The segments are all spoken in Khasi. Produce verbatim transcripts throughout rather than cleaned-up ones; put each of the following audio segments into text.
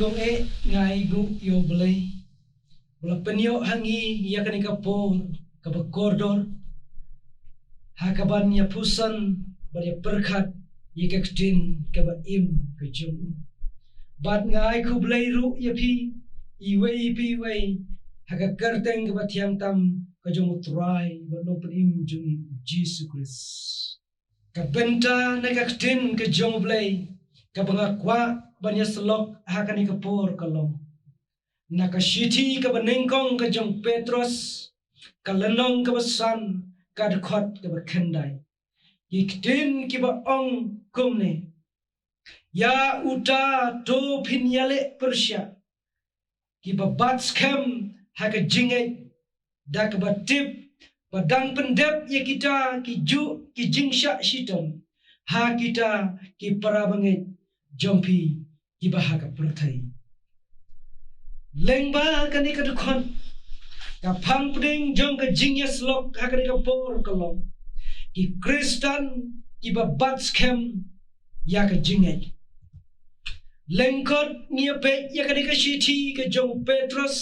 Kong eh ngai nguh ïa U Blei ba la pynïoh ha ngi ïa kane ka por kaba kordor ha kaban ïa pyrshang bad ïa pyrkhat ïa ka ktien kaba im ka jong u. Bad nga ai khublei ruh ïa phi iwei pa iwei ha ka kyrteng kaba thiang tam ka jong U Trai bad Nongpynim jong ngi U Jisu Khrist. Ka bynta na ka ktien ka jong U Blei kaba nga kwah ban ïa syllok ha kane ka por ka long na ka shithi kaba nyngkong ka jong Petros, ka lynnong kaba san, ka dkhot kaba khyndai. Ki ktien kiba ong kumne: Ïa uta to phin ïaleh pyrshah kiba bat skhem ha ka jingngeit da kaba tip ba dang pyndep ïa kita ki ju ki jingshah shitom ha kita ki para bangeit jong phi kiba ha ka pyrthei. Lyngba kane ka dkhot, ka phang pdeng jong ka jingïasyllok ha kane ka por ka long ki Khristan kiba bat skhem ïa ka jingngeit. Lyngkot ngi ïa peit ïa kane ka shithi ka jong Petros.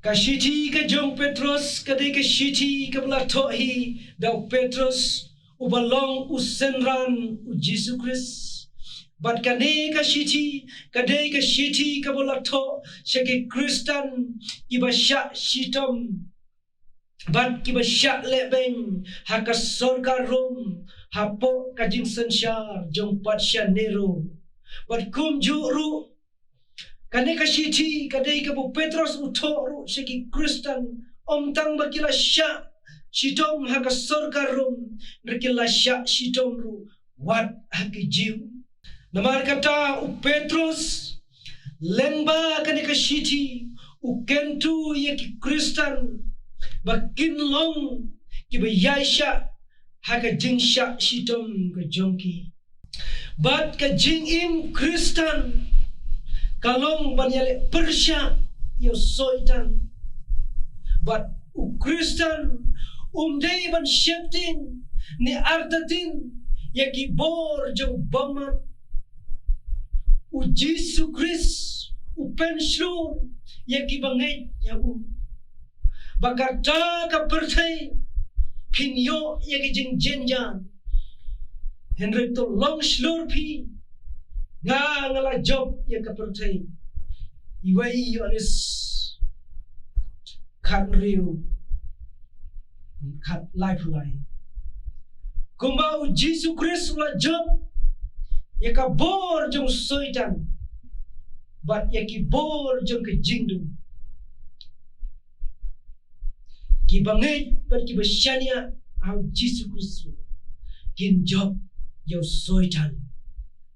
Ka shithi ka jong Petros ka dei ka shithi kaba la thoh hi da u Petros uba long u synran U Jisu Khrist. Bad kane ka shithi ka dei ka shithi kaba la thoh sha ki Khristan kiba shah shitom bad kiba shah lehbeiñ ha ka sorkar Rom hapoh ka jingsynshar jong Patsha Nero. Bad kumjuh ruh kane ka shithi ka dei kaba u Petros u thoh ruh sha ki Khristan, ym tang ba ki la shah shitom ha ka sorkar Rom, hynrei ki la shah shitom ruh wat ha ki Jiw. Namar kata u Petros lyngba kane ka shithi u kyntu ïa ki Khristan ba kin long kiba ïaishah ha ka jingshah shitom ka jong ki. Bad ka jingim Khristan ka long ban ïaleh pyrshah ïa u Soitan. Bad u Khristan um dei ban sheptieng ne artatien ïa ki bor jong u bymman. U Jisu Khrist u pynshlur ïa kiba ngeit ïa u. Ba kata ka pyrthei phin ïoh ïa ki jingjynjar. Hynrei to long shlur phi, nga nga la jop ïa ka pyrthei. Iwei Ïoannis khathynriew khat laiphew lai. Kumba u Jisu Khrist u la jop ïa ka bor jong u Soitan bad ïa ki bor jong ka jingdum. Kiba ngeit bad kiba shaniah ha u Jisu Khrist kin jop ïa u Soitan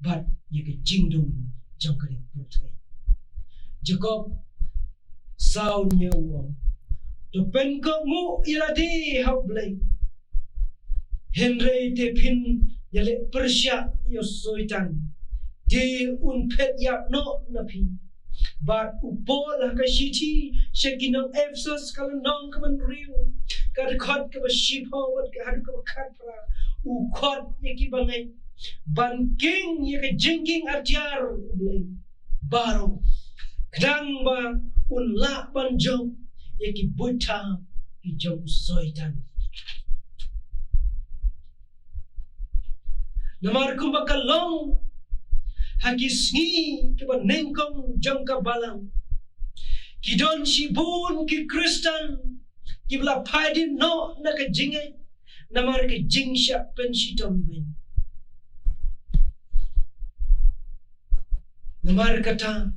bad ïa ka jingdum jong kane ka pyrthei. Jakob saw hynñiew u ong, to pynkohnguh ïa lade ha u Blei. Hynrei te phin ïaleh pyrshah ïa u Soitan, te un phet ïap noh na phi. Bad u Paul ha ka shithi sha ki nong Ephesos ka lynnong kaba hynriew, ka dkhot kaba shiphew bad ka haduh kaba khatphra, u khot ïa kiba ngeit ban kieng ïa ka jingkieng atiar U Blei baroh, khnang ba un lah ban jop ïa ki buit tham ki jong u Soitan. Namar kumba ka long ha ki sngi kiba nyngkong jong ka balang, ki don shibun ki Khristan kiba la phai dien noh na ka jingngeit namar ka jingshah pynshitom beiñ. Namar kata,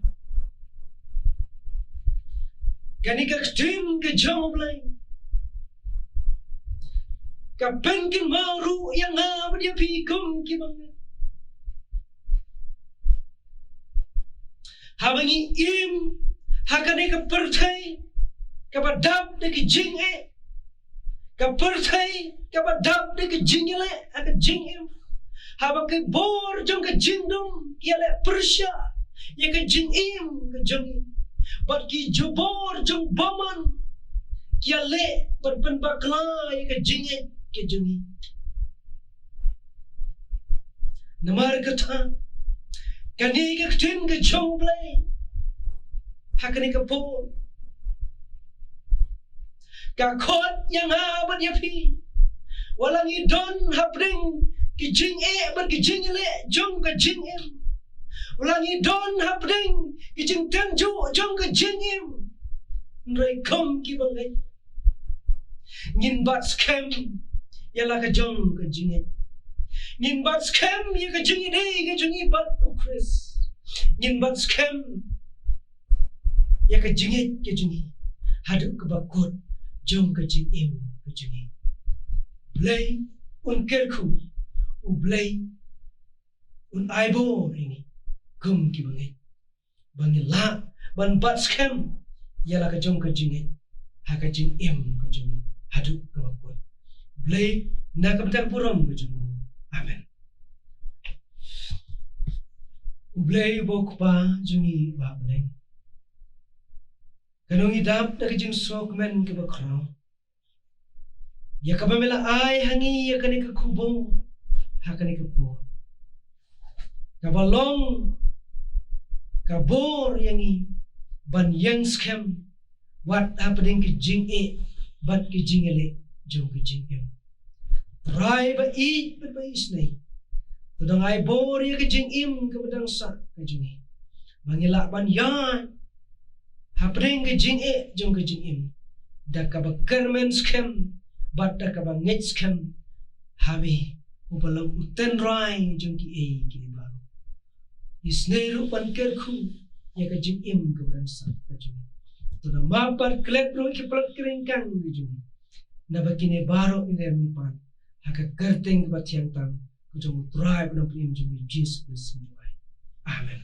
kane ka ktien ka jong U Blei ka pynkynmaw ruh ïa nga bad ïa phi kum kiba ngeit. Haba ngi im ha kane ka pyrthei kaba dap da ka jingeh, ka pyrthei kaba dap da ka jingïaleh ha ka jingim, haba ki bor jong ka jingdum ki ïaleh pyrshah ïa ka jingim ka jong ngi, bad ki ju bor jong bymman ki ïaleh bad pynbakla ïa ka jingngeit ka jong ngi. Namar kata, kane ka ktien ka jong U Blei ha kane ka por. Ka khot ïa nga bad ïa phi, wat la ngi don hapdeng ki jingeh bad ki jingïaleh jong ka jingim, wat la ngi don hapdeng ki jingtynjuh jong ka jingim, hynrei kum ki bangeit, ngin bat skhem ïa la ka jong ka jingngeit. Ngin bat skhem ïa ka jingïadei ka jong ngi bad U Khrist. Ngin bat skhem ïa ka jingngeit ka jong ngi haduh kaba kut jong ka jingim ka jong ngi. Blei un kyrkhu, U Blei un ai bor ïa ngi kum ki bangeit, ba ngin lah ban bat skhem ïa la ka jong ka jingngeit ha ka jingim ka jong ngi haduh kaba kut. Blei na ka bynta ka burom ka jong U. Amen. U Blei uba U Kpa jong ngi uba ha bneng, kano ngi dap da ka jingsngewkmen kaba khraw ïa kaba me la ai ha ngi ïa kane ka khubor ha kane ka por, kaba long ka bor ïa ngi ban ïeng skhem wat hapdeng ki jingeh bad ki jingïaleh jong ka jingim. Trai ba ïeit bad ba isynei, to dang ai bor ïa ka jingim kaba dang sah ka jong ngi, ba ngi lah ban ïaid hapdeng ka jingeh jong ka jingim da kaba kyrmen skhem bad da kaba ngeit skhem ha me uba long U Tynrai jong kiei kiei baroh. Isynei ruh ban kyrkhu ïa ka jingim kaba dang sah ka jong ngi. To da map bad klet ruh ïa ki palat ki ryngkang ka jong ngi, naba kine baroh ngi ïa ngi pan ha ka kyrteng kaba thiang tam ka jong U Trai bad U Nongpynim jong ngi Jisu Khrist ngi duwai. Amen.